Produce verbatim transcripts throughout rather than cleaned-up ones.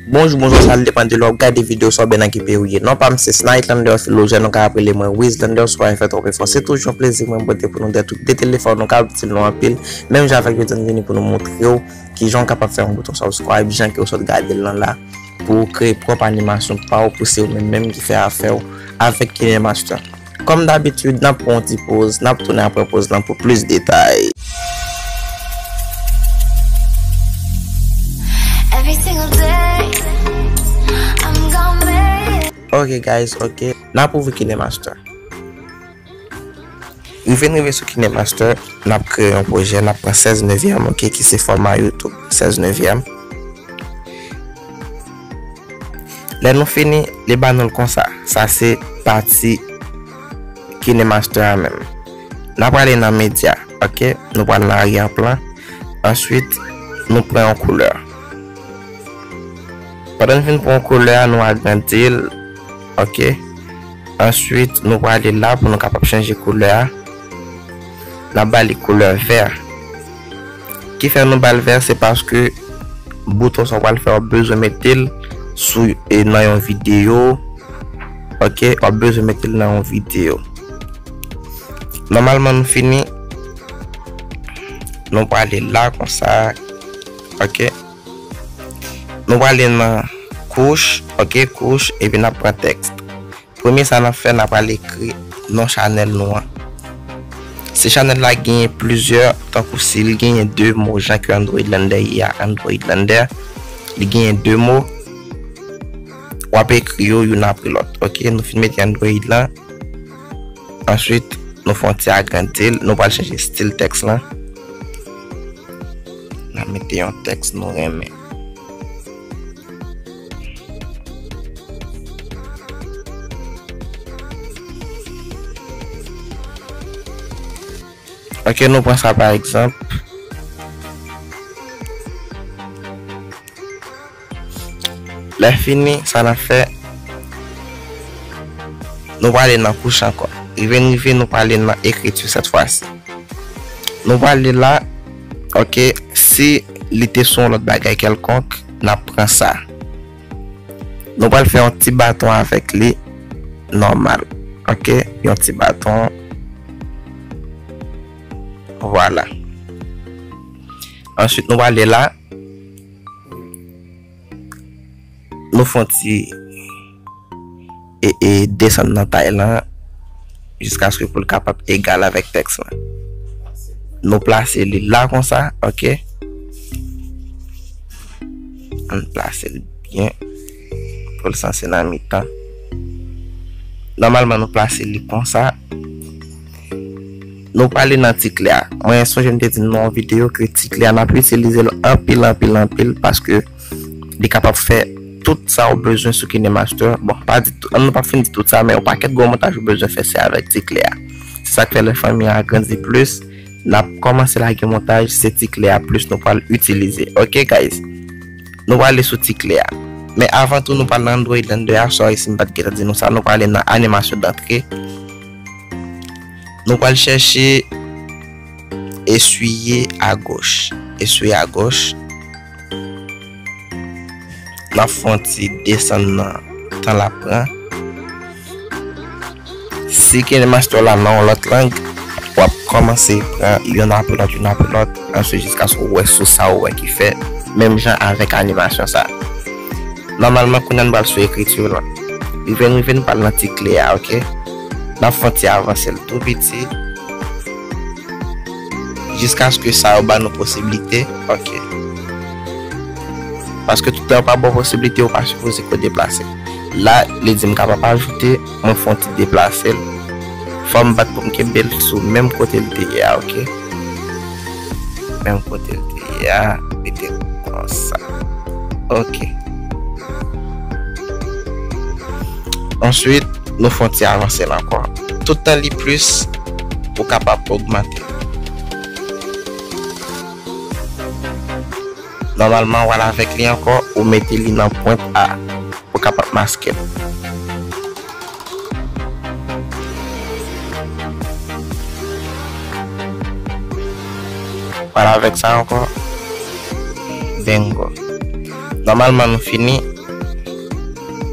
Bonjou, bonswa, sa depann de lè w ap gade videyo, sa w byen nan ki peyi w ye. Non pa m se Snight Lander Philogène, nou ka rele mwen Wiz Lander, sou pa fè twòp efò. Se toujou yon plezi mwen pote pou nou de tout de telefòn, nou ka itil nou anpil. Menm jan avèk jodi a, nou vini pou nou montre w kijan w kapab fè yon bouton subscribe, jan ke w sot gade l lan la, pou w kreye pwòp animasyon pa w, pou se ou menm menm ki fè afè w avèk KineMaster. Kòm dabitid, n ap pran yon ti poz, n ap tounen apre poz lan pou plis detay. Every single day, I'm gonna make it. Ok, guys, ok. N ap ouvri KineMaster. Rive n rive sou KineMaster, n ap kreye yon pwojè, n ap pran sèz nevyèm, ok, ki se fòma YouTube, sèz nevyèm. Lè nou fini, li ba nou l konsa. Sa se pati KineMaster a menm. N ap prale nan medya, ok? Nou pral nan aryè plan. Answit, nou pran yon koulè. Pandan n fin pran yon koulè a, nou agrandi l, ok? Answit, nou prale la pou nou kapab chanje koulè a. N ap ba li koulè vè. Ki fè nou ba l vè, se paske bouton sa w pral fè, w ap bezwen mete l sou, e, nan yon videyo. Ok, w ap bezwen mete l nan yon videyo. Nòmalman, nou fini. Nou prale la konsa. Ok. Nou prale nan kouch. Ok, kouch. Epi n ap pran tèks. Premye sa n ap fè, n ap al ekri non chanèl nou an. Si chanèl la genyen plizyè, tankou si l genyen de mo, jan ke Android Lander ye a, Android Lander, li genyen de mo, w ap ekri yo youn apre lòt. Ok, nou fin mete Android lan. Answit, nou fè yon ti agrandi l, nou pral chanje estil tèks lan. N ap mete yon tèks nou renmen. Ok, nou pran sa pa egzanp. Lè fini, sa n ap fè, nou prale nan kouch ankò. Rive n rive, nou prale nan ekriti sèt fwa si. Nou prale la, ok, si li te sou yon lòt bagay kèlkonk, n ap pran sa. Nou pral fè yon ti baton avèk li, nòmal. Ok, yon ti baton. Vwala. Answit, nou prale la. Nou fè yon ti, e, e, desann nan tay lan jiskaske pou l kapab egal avèk tèks lan. Nou plase li la konsa, ok? Ann plase l byen pou l sanse nan mitan. Nòmalman, nou plase li konsa. Nou prale nan ti klè a. Mwen sonje m te di nou nan yon videyo ke ti klè a n ap itilize l anpil, anpil, anpil paske li kapab fè tout sa ou bezwen sou KineMaster. Bon, pa di tout, nou p ap fin di tout sa, men yon pakèt gwo montaj ou bezwen fè se avèk ti klè a. Se sa k fè lè fanmi an agrandi plis, n ap kòmanse lage montaj, se ti klè a plis nou pral itilize. Ok, guys? Nou prale sou ti klè a. Men avan tou, nou pral nan Android Lander a, sorry si m pa t gentan di nou sa, nou prale nan animasyon dantre. Nou pral chèche eswiye a goch. Eswiye a goch. N ap fè yon ti desann nan tan l ap pran. Si KineMaster la nan yon lòt lang, w ap kòmanse pran youn apre lòt, youn apre lòt, answit jiskaske w wè sou sa w wè ki fèt, menm jan avèk animasyon sa. Nòmalman, kounye a nou pral sou ekriti lan. Rive n rive, nou pral nan ti klè a, ok? N ap fè yon ti avanse l tou piti. Jiskaske sa yo ba nou posiblite, ok. Paske tout tan yo pa ba w posiblite, ou pa sipoze ko deplase. La, li di m kapab ajoute, mwen fè yon ti deplase l. Fò m bat pou m kenbe l sou menm kote l te ye a, ok. Menm kote l te ye a, mete l konsa. Ok. Answit, nou fè yon ti avanse l ankò. Tout tan li plis, ou kapab ogmante. Nòmalman, w al avèk li ankò, ou mete li nan pwent A. Ou kapab maske l. W al avèk sa ankò. Bingo. Nòmalman, nou fini.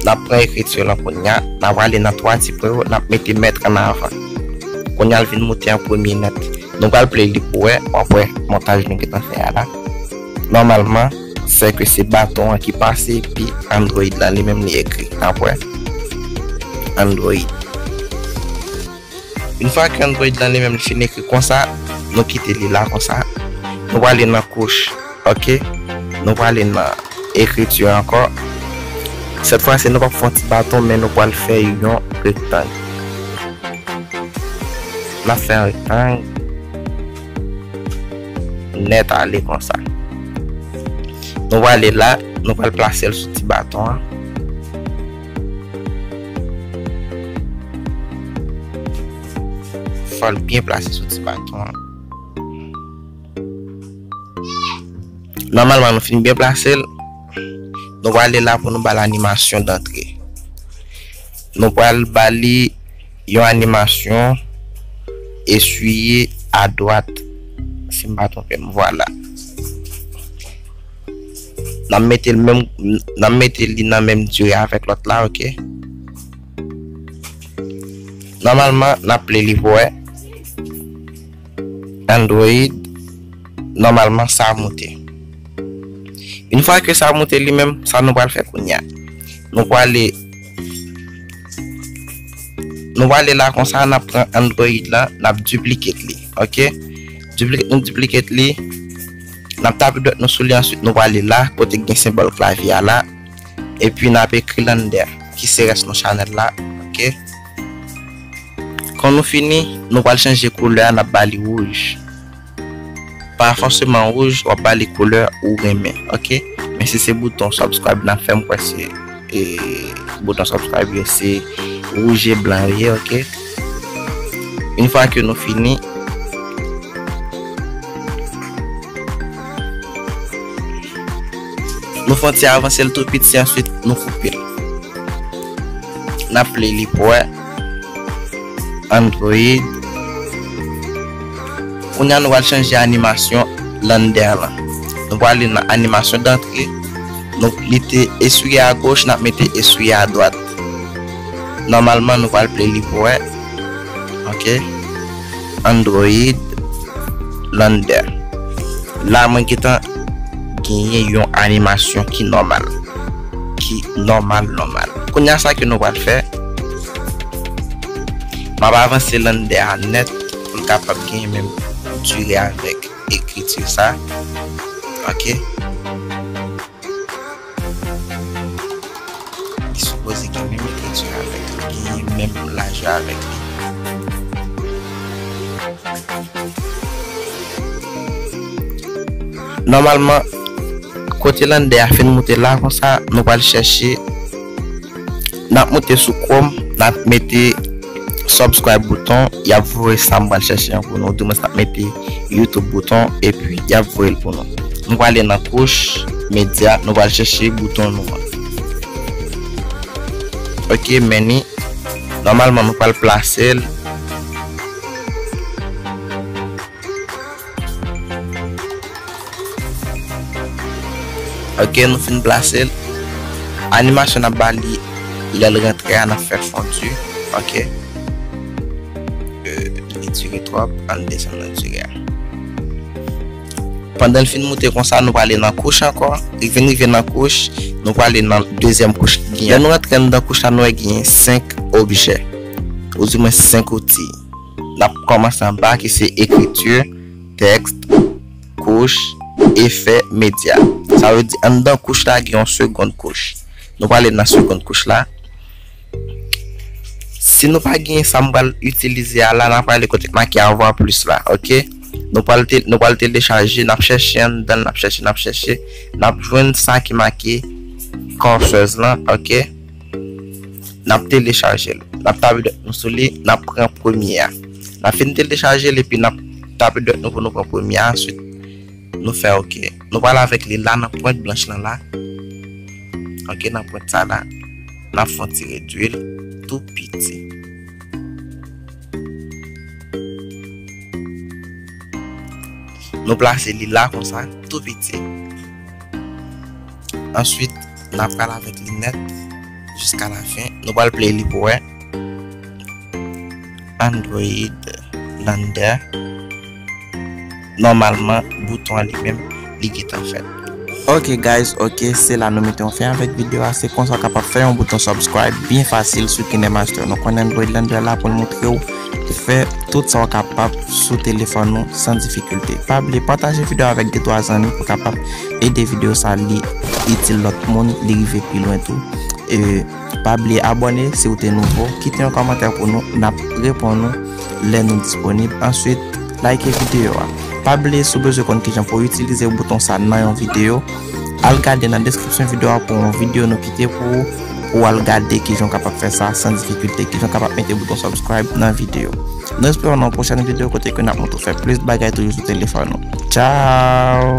N ap pran ekriti lan kounye a, n a prale nan twa ti pwen yo, n ap mete mèt an avan. Kounye a l vin moute an premye nèt. Nou pral play li pou wè, w ap wè montaj nou gentan fè a la. Nòmalman, sè ke se baton an ki pase, epi Android lan li menm li ekri. N ap wè. Android. Yon fwa ke Android lan li menm li fin ekri konsa, nou kite li la konsa. Nou prale nan kouch, ok? Nou prale nan ekriti ankò. Sèt fwa si nou p ap fè yon ti baton, men nou pral fè yon rektang. N ap fè yon rektang nèt ale konsa. Nou prale la, nou pral plase l sou ti baton an. Fò l byen plase sou ti baton an. Nòmalman, nou fin byen plase l. Nou prale la pou nou ba l animasyon dantre. Nou pral ba li yon animasyon eswiye adwat, si m pa twonpe m, vwala. N ap mete l menm, n ap mete li nan menm dire avèk lòt la, ok? Nòmalman, n ap play li pou wè. Android, nòmalman, sa moute. Yon fwa ke sa moute li menm, sa nou pral fè kounye a. Nou prale, nou prale la konsa, n ap pran Android la, n ap duplicate li, ok? Duplicate, nou duplicate li, n ap tape dwèt nou sou li, answit nou prale la, kote gen senbòl klavye a la, epi n ap ekri Lander, ki se rès nou chanèl la, ok? Kan nou fini, nou pral chanje koulè a, n ap ba li wouj. Pa fòseman wouj, w ap ba li koulè ou renmen, ok? Men si se bouton subscribe n ap fè, m kwè se, e, bouton subscribe yo se wouj e blan yo ye, ok? Yon fwa ke nou fini, nou fè yon ti avanse l tou piti, answit nou koupe l. N ap play li pou wè. Android. Kounye a nou pral chanje animasyon Lander lan. Nou prale nan animasyon dantre. Nou, li te eswiye agoch, n ap mete eswiye adwat. Nòmalman, nou pral play li pou wè. Ok. Android Lander. La, mwen gentan genyen yon animasyon ki nòmal. Ki nòmal, nòmal. Kounye a, sa ke nou pral fè, m ap avanse Lander a nèt pou l kapab genyen menm dire avèk ekriti sa. Ok. Li sipoze gen menm ekriti avèk li, gen menm lajè avèk li. Nòmalman, kote Lander a fin moute la konsa, nou pral chèche, n ap moute sou Chrome, n ap mete subscribe bouton, y ap voye sa m pral chèche an pou nou, oudimwens n ap mete YouTube bouton, epi y ap voye l pou nou. Nou prale nan kouch medya, nou pral chèche bouton nou an. Ok, men ni, nòmalman nou pral plase l. Ok, nou fin plase l. Animasyon n ap ba li lè l rantre a, n ap fè fondi. Ok. Euh, li dire twòp, ann desann nan dire a. Pandan l fin moute konsa, nou prale nan kouch ankò. Li vin rive nan kouch, nou prale nan dezyèm kouch ki genyen. Lè nou rantre anndan kouch la, nou wè genyen senk objè. Oudimwens senk outi. N ap kòmanse anba ki se ekriti, tèks, kouch, efè, medya. Sa vle di anndan kouch la gen yon segonn kouch. Nou prale nan segonn kouch la. Si nou pa genyen sa m pral itilize a la, n ap prale kote k make avoir plus la, ok? Nou pral te, nou pral telechaje, n ap chèche anndan l, n ap chèche, n ap chèche, n ap jwenn sa ki make cursors lan, ok? N ap telechaje l. N ap tape dwèt nou sou li, n ap pran premye a. N ap fin telechaje l epi n ap tape dwèt nou pou nou pran premye a, answit nou fè ok. Nou pral avèk li la nan pwent blanch lan la. Ok, nan pwent sa la, n ap fè yon ti redwi l tou piti. Nou plase li la konsa, tou piti. Answit, n ap pral avèk linèt. jiska lafen. Nou pral play li pou wè. Android Lander. Nòmalman, bouton an li menm, li gentan fèt. Ok guys, ok, se la nou mete yon fen avèk videyo a. Se konsa w kapab fè yon bouton subscribe byen fasil sou KineMaster. Nou konnen Android Lander la pou l montre w fè tout sa w kapab sou telefòn ou san difikilte. Pa bliye pataje videyo avèk de twa zanmi pou kapab ede videyo sa li itil lòt moun, li rive pi lwen tou. E pa bliye abòne si w te nouvo, kite yon kòmantè pou nou, n ap reponn ou lè nou disponib. Answit, like videyo a. Pa bliye si w bezwen konn kijan pou w itilize bouton sa nan yon videyo, al gade nan deskripsyon videyo a pou yon videyo nou kite pou ou, pou w al gade kijan w kapab fè sa san difikilte, kijan w kapab mete bouton subscribe nan videyo. Nou espere w nan yon pwochèn videyo kote ke n ap montre w fè plis bagay toujou sou telefòn ou. Ciao!